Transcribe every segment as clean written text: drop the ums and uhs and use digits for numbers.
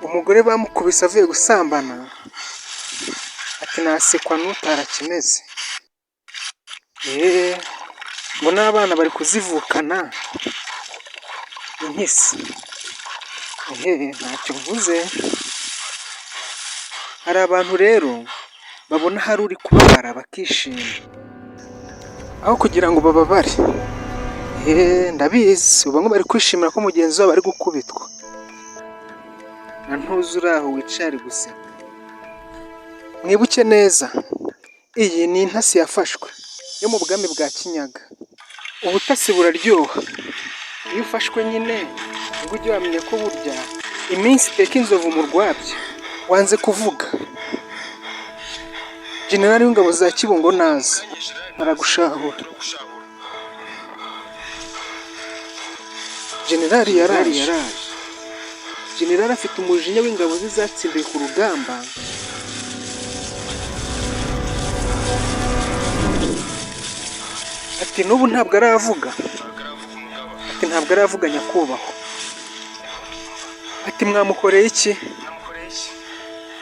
Umugore bamukubise avuye gusambana, ati nasekwa n'utarakimeze. Eee, ngo n'abana bari kuzivukana inkisi. Ehe, ntacyo mvuze. Hari abantu rero babona hari uri kubabara bakishima, aho kugira ngo bababare. Eee, ndabizi, bamwe bari kwishimira ko mugenzi wabo ari gukubitwa. Na ntuzi uri aho wicaye ari guseka. Mwibuke neza, iyi ni intasi yafashwe yo mu bwami bwa Kinyaga. Ubutasi buraryoha, iyo ufashwe nyine nibwo ujya wamenya ko burya iminsi iteka inzovu mu rwabya. Wanze kuvuga, Jenerali w'ingabo za Kibungo naza aragushahura. Jenerali yaraje. Jenerali afite umujinya w'ingabo ze zatsindiwe ku rugamba. Ati n'ubu ntabwo aravuga. Ati ntabwo aravuga nyakubahwa. Ati mwamukoreye iki?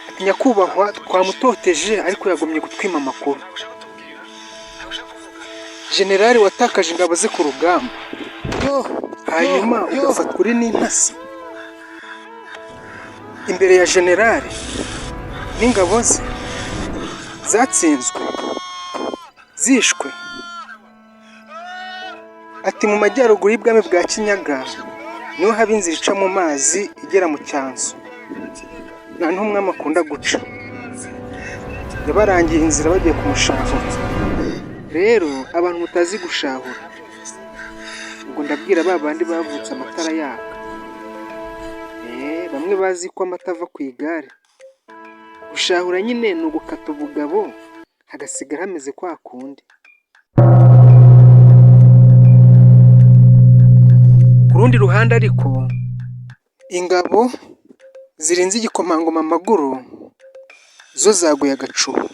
Ati nyakubahwa twamutoteje ariko yagumye kutwima amakuru. Jenerali watakaje ingabo ze ku rugamba, hanyuma ugafatwa uri n'intasi imbere ya jenerali n'ingabo ze zatsinzwe zishwe. Ati mu majyaruguru y'ubwami bwa Kinyaga niho haba inzira ica mu mazi igera mu Cyanzu, nta n'umwami akunda guca. Yabarangiye inzira bagiye kumushahura. Rero abantu mutazi gushahura, ubwo ndabwira ba bandi bavutse amatara yaka. Bamwe bazi ko amata ava ku igare. Gushahura nyine ni ugukata ubugabo hagasigara hameze kwa kundi. Ku rundi ruhande ariko, ingabo zirinze igikomangoma amaguru zo zaguye agacuho.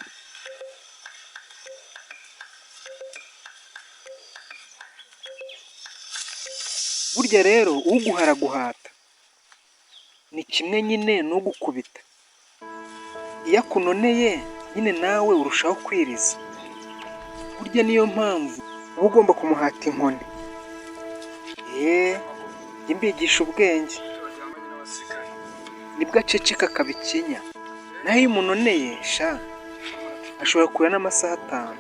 Burya rero uguha araguhata, ni kimwe nyine n'ugukubita. Iyo akunoneye nyine nawe urushaho kwiriza. Burya niyo mpamvu uba ugomba kumuhata inkoni. Eee, jya mbigisha ubwenge. Nibwo aceceka akaba ikinya. Naho iyo umunoneye sha, ashobora kurira n'amasaha 5.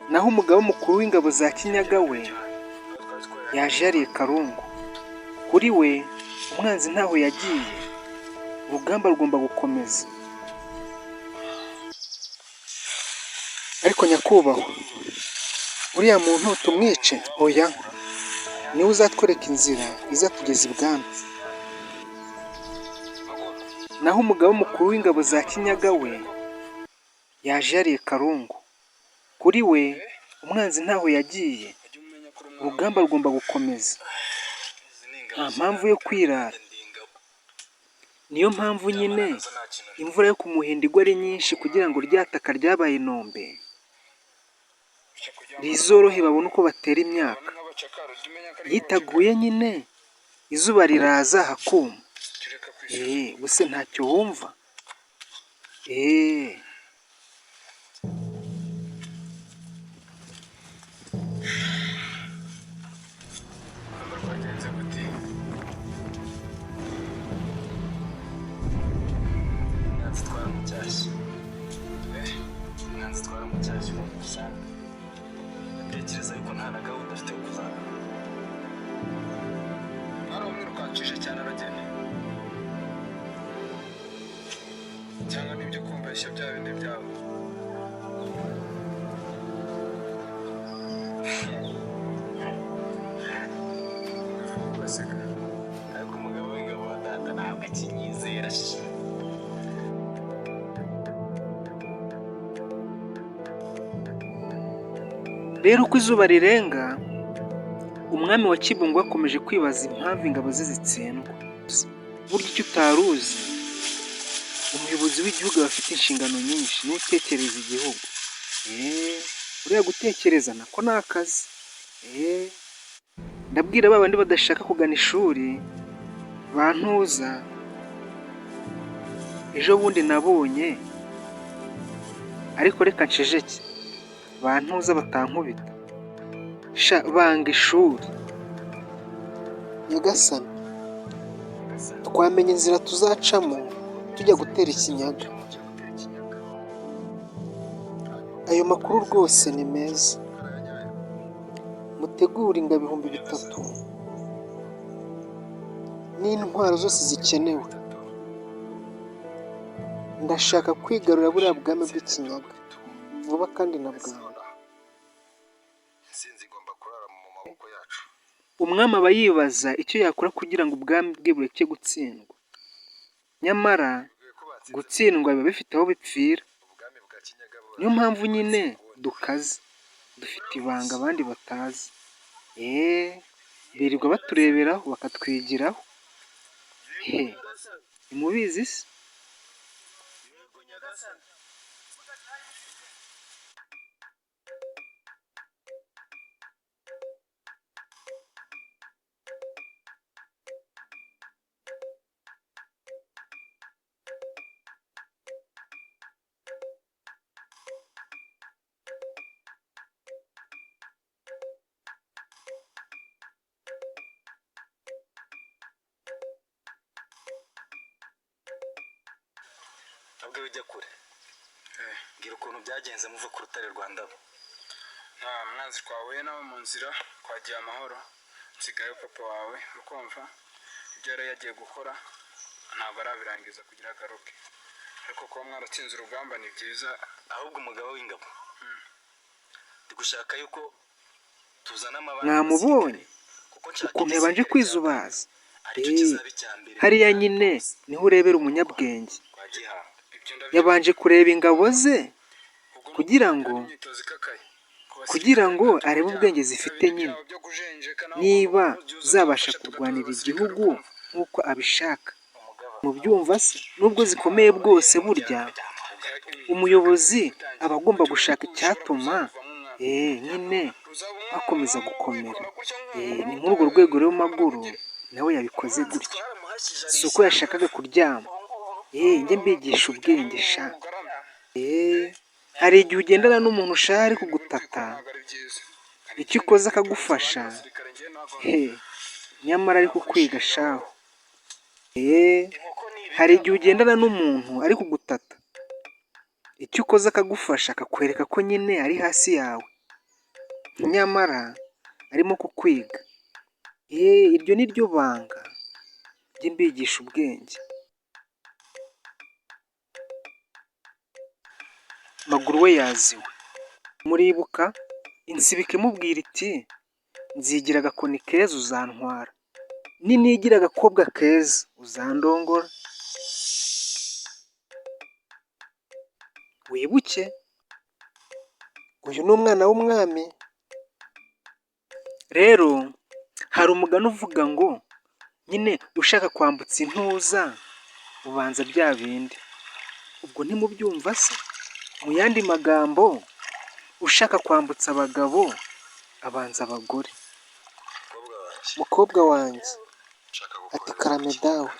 Naho umugaba mukuru w'ingabo za Kinyaga we yaje yariye karungu. Kuri we umwanzi ntaho yagiye, urugamba rugomba gukomeza. Ariko nyakubahwa, uriya muntu tumwice? Oya, niwe uzatwereka inzira izatugeza ibwami. Naho umugaba mukuru w'ingabo za Kinyaga we yaje yariye karungu. Kuri we umwanzi ntaho yagiye, urugamba rugomba gukomeza. Nta mpamvu yo kwirara. Niyo mpamvu nyine imvura yo kumuhinda igwa ari nyinshi kugira ngo rya taka ryabaye inombe rizorohe babone uko batera imyaka. Iyo itaguye nyine izuba riraza hakuma. Eee, ubuse ntacyo wumva? Eee. Ndatekereza yuko nta na gahunda afite yo kuzagaruka. Baramwirukankije cyane aragenda, cyangwa nibyo kumbeshya bya bindi byabo. Baseka. Ariko umugabo w'ingabo wa data ntabwo akinyizera. Rero uko izuba rirenga, umwami wa Kibungo akomeje kwibaza impamvu ingabo ze zitsindwa. Burya icyo utari uzi, umuyobozi w'igihugu aba afite inshingano nyinshi, niwe utekereza igihugu. Eee, buriya gutekereza nako ni akazi. Eee, ndabwira ba bandi badashaka kugana ishuri, bantuza Ejo bundi nabonye, ariko reka nceceke bantuza batankubita. Sha banga ishuri. Nyagasani, twamenya inzira tuzacamo tujya gutera Ikinyaga. Ayo makuru rwose ni meza. Mutegure ingabo 3000 n'intwaro zose zikenewe. Ndashaka kwigarurira buriya bwami bw'Ikinyaga vuba kandi na bwangu. Intsinzi igomba kurara mu maboko yacu. Umwami aba yibaza icyo yakora kugira ngo ubwami bwe bureke gutsindwa. Nyamara gutsindwa biba bifite aho bipfira. Ubwami bwa Kinyaga Niyo mpamvu nyine dukaze, dufite ibanga abandi batazi. Eee, birirwa batureberaho bakatwigiraho. He, ntimubizi se? Ntabwo ujya kure. Mbwira ukuntu byagenze muva ku rutare rwa Ndabo. Nta mwanzi twahuye nawe mu nzira, twagiye amahoro, nsigaye papa wawe ukumva ibyo yari yagiye gukora ntabwo arabirangiza kugira agaruke, ariko kuba mwaratsinze urugamba ni byiza. Ahubwo umugaba w'ingabo, ndi gushaka yuko tuzana amabanga Mwamubonye kuko nshaka ukuntu yabanje igisirikare kwizubaza? aricyo Eee, kizaba icya mbere hariya nyine niho urebera umunyabwenge. kwa Gihanga. Ibyo ndabyumva. Yabanje kureba ingabo ze Ubwo ni kugira uko ngo byari imyitozo ikakaye. Ku kugira basirikare ngo ntacyo arebe kujyana. ubwenge Bya zifite bindi nyine, byabo byo kujenjeka naho niba ugomba kubyuzuza zabasha tugafasha tugatoza kurwanira abasirikare igihugu ukumva. nk'uko abishaka. Umugaba Mubyumva se? Nubwo zikomeye bwose burya umuyobozi aba agomba gushaka icyatuma nyine bakomeza gukomera. Ni muri urwo rwego rero Maguru nawe yabikoze gutyo. Si uko yashakaga kuryama. Njye mbigisha ubwenge sha. Hari igihe ugendana n'umuntu ushaka ari kugutata, icyo ukoze akagufasha, he, nyamara ari kukwiga shahu. Hari igihe ugendana n'umuntu ari kugutata, icyo ukoze akagufasha akakwereka ko nyine ari hasi yawe, nyamara arimo kukwiga. Iryo ni ryo banga, njye mbigisha ubwenge. Maguru we yaziwe. Muribuka insibika imubwira iti nzigira agakoni keza uzantwara, ninigira agakobwa keza uzandongora. Wibuke uyu ni umwana w'umwami. Rero hari umugani uvuga ngo nyine ushaka kwambutsa intuza ubanza bya bindi. Ubwo ntimubyumva se? Mu yandi magambo ushaka kwambutsa abagabo abanza abagore. mukobwa wanjye, Mukobwa wanjye nshaka ati kukohereza mu karame Kinyaga. dawe,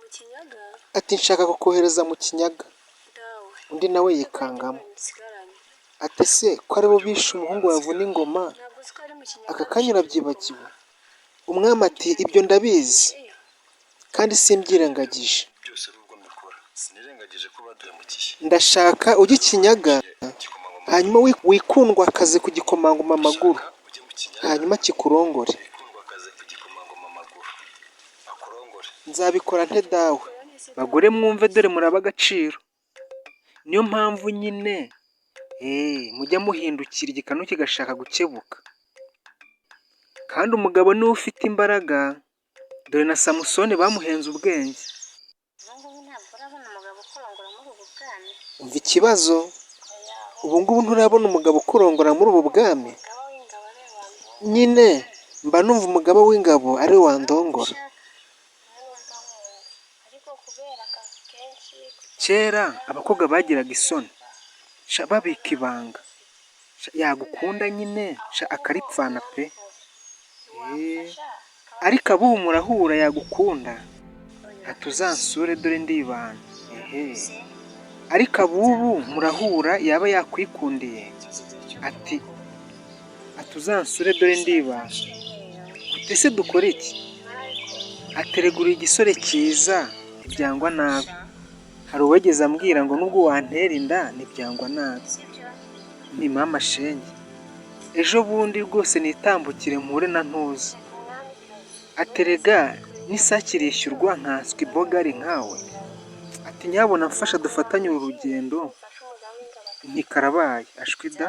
Mu Kinyaga ati nshaka kukohereza mu Kinyaga. dawe Undi nawe yikangamo nsigaranye ati ese ko aribo bishe umuhungu wa Vuningoma, ntabwo uzi ko ari mu Kinyaga aka kanya urabyibagiwe? Umwami ati ibyo ndabizi kandi simbyirengagije. Byose nubwo mbikora sinirengagije ko baduhemukiye. Ndashaka ujye i Kinyaga Igikomangoma hanyuma wikundwakaze ku gikomangoma Maguru, Ndashaka ujye mu Kinyaga hanyuma kikurongore. wikundwakaze ku gikomangoma Maguru akurongore. Nzabikora nte dawe? Bagore mwumve dore muraba agaciro. Niyo mpamvu nyine mujya muhindukira igikanu kigashaka gukebuka. Kandi umugabo niwe ufite imbaraga, dore na Samusoni bamuhenze ubwenge. Ubu ngubu ntabwo urabona umugabo ukurongora muri ubu bwami. Umva ikibazo, Oya, ubu ngubu nturabona umugabo ukurongora muri ubu bwami? umugaba w'ingabo ari we wandongora. Nyine mba numva umugaba w'ingabo ari we wandongora. Ushaka nawe numva nkunda ariko kubera akazi kenshi Kera abakobwa bagiraga isoni, sha babika ibanga, sha yagukunda nyine sha akaripfana pe. Ariko abubu murahura yagukunda ati uzansure dore ndibana. Ehe. Ariko abubu murahura yaba yakwikundiye ati uzansure dore ndibasha. Ese dukore iki? Ateregura igisore cyiza ntibyangwa nabi. Hari uwigeze ambwira ngo nubwo wantera inda ntibyangwa nabi. Ni mama shenge, ejo bundi rwose nitambukire mpure na ntuza. Aterega n'isake irishyurwa nkanswe ibogari nkawe. Ati nyabuna mfasha dufatanye uru rugendo, ntikarabaye ashwi da!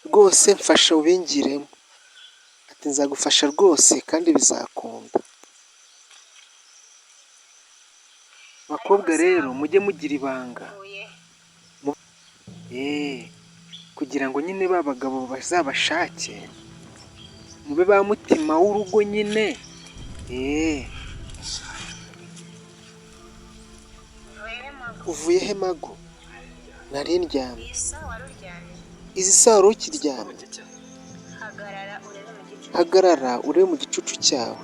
Rwose mfasha ubingiremo. Ati nzagufasha rwose kandi bizakunda. Bakobwa rero mujye mugira ibanga. Kugira ngo nyine ba bagabo bazabashake, mube ba mutima w'urugo nyine. Uvuye he Mago? Nari ndyamye. Izi saha wari ukiryamye? Hagarara urebe mu gicucu cyawe.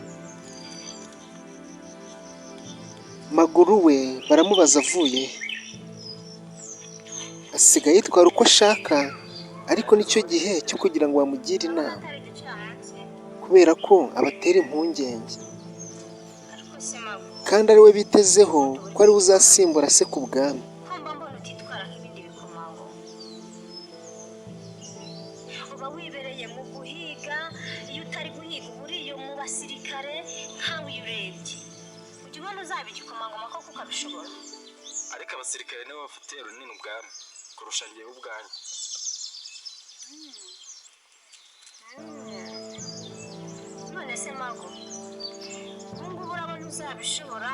Maguru we baramubaza avuye he? Asigaye yitwara uko ashaka, ariko nicyo gihe cyo kugira ngo bamugire inama, kubera ko abatera impungenge, kandi ari we bitezeho ko ari we uzasimbura se ku bwami. Uba wibereye mu guhiga, iyo utari guhiga uba uriye mu basirikare nkawe iyo urebye ujya ubona uzaba igikomangoma koko ukabishobora. Ariko abasirikare nibo bafatiye runini ubwami kurusha njyewe ubwanjye. None se Mago, ubu ngubu urabona uzabishobora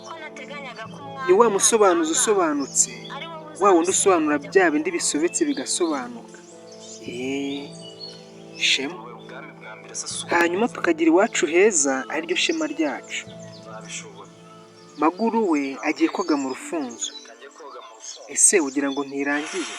ko nateganyaga ko umwami Ni wa musobanuzi usobanutse, ari wowe wa wundi usobanura uzamusimbura bya bindi bisobetse bigasobanuka. Shema. Wowe ubwami bwa mbere se si Hanyuma tukagira iwacu heza ariryo shema ryacu. uzabishobora. Maguru we agiye koga mu rufunzo. Kangiye koga mu rufunzo. Ese ugira ngo ntirangiye?